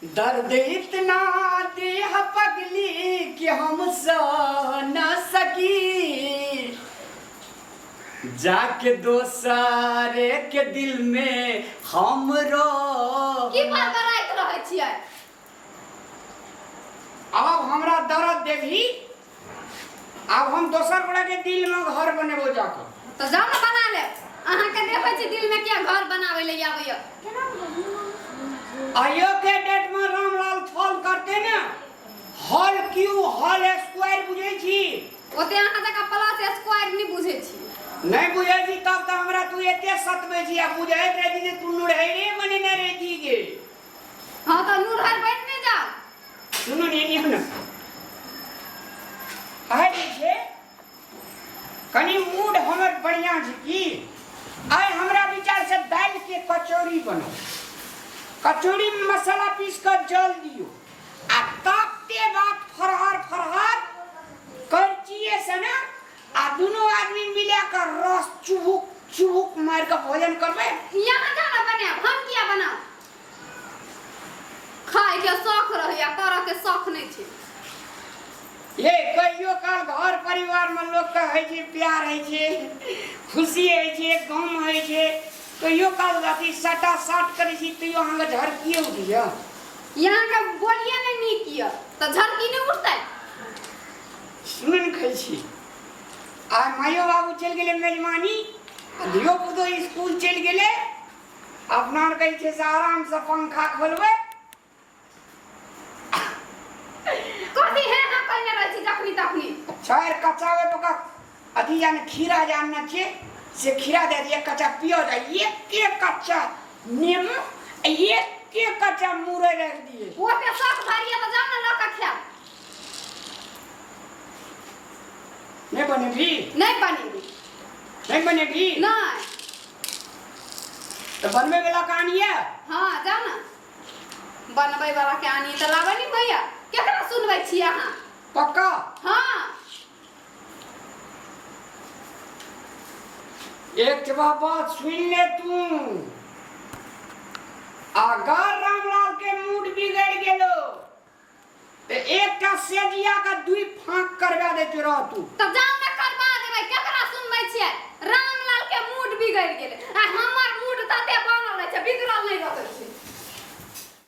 दर्द इतना देह पगली कि हम सह न सकी, जाके दोसरे के दिल में हमरो। की बड़बड़ाइत रहै छियै? अब हमरा दर्द देबही, आब हम दोसर गोड़ा के दिल में घर बनेबो जाके। तऽ जाउ ने बना लेब। अहाँके देखै छी दिल में किया घर बनाबै लए आबैया। आइयो के डेट में रामलाल फॉल करते ने, हॉल क्यू हॉल स्क्वायर बुझै छी? ओते अहाँ जकाँ प्लस स्क्वायर नहि बुझै छी। नहि बुझै छी तब तऽ हमरा तू एते सतबै छी, आ बुझैत रहती जे तू नुरहरे बनेने रहती गे। हँ तऽ नुरहर बनि नहि जाउ। सुनू ने, एनी ने आइ जे छै कनि मूड हमर बढ़िआँ छै की। आइ हमरा विचार से दालि के कचौड़ी बनाउ, कचौड़ी में मसाला पीस कऽ जल दियौ आ तापते बाद फरहर फरहर करचिए से ने आ दुनू आदमी मिला कऽ रस चुभुक चुभुक मारि कऽ भोजन करबै। यहाँ जाउ ने बनायब, हम किया बनाउ? खायके शौख रहैया, करऽके शौख नहि छै। ये कहियो काल घर परिवारमे लोकके होइ छै, प्यार होइ छै, खुशी होइ छै, गम होइ छै। कहियो काल अथी सटा साट करै छी तैयो अहाँके झरकिए उठैया। यहाँके बोलिए नहि नीक यऽ तऽ झरकी नहि उठतै। सुन खाइ छी, आ माइयो बाबू चलि गेलै मेजबानी आ धियो पुतो स्कूल चलि गेलै। अपना आर कहै छै से आरामसँ पंखा खोलबै। कथी हे हा कहने रहै छी जखनी तखनी? चारि कच्चा ओहि पका अथी जाने खीरा जानना छियै से खीरा दे दिए, कच्चा पियो जाए, एक एक कच्चा नेमो आ एक एक कच्चा मुरई रख दिए। ओते शौक भरिए तऽ जाउ ने लऽ कऽ खायब। नहीं बनेबी? नहि बनेबी। नहीं बनेबी? नहि। तऽ बनबै वाला कहानी यऽ? हँ जाउ ने बनबै वाला के आनी तऽ लाबै नहि भैया। केकरा सुनबै छी अहाँ? पक्का? हँ। एक बात सुन ले तू, अगर रामलाल के मूड बिगड़ गेलो तो एकटा सेजिया का दुई फांक करवा दे रह तू। तब जाउ ने करबा देबै। केकरा सुनबै छियै? रामलाल के मूड बिगड़ गेलै आ हमर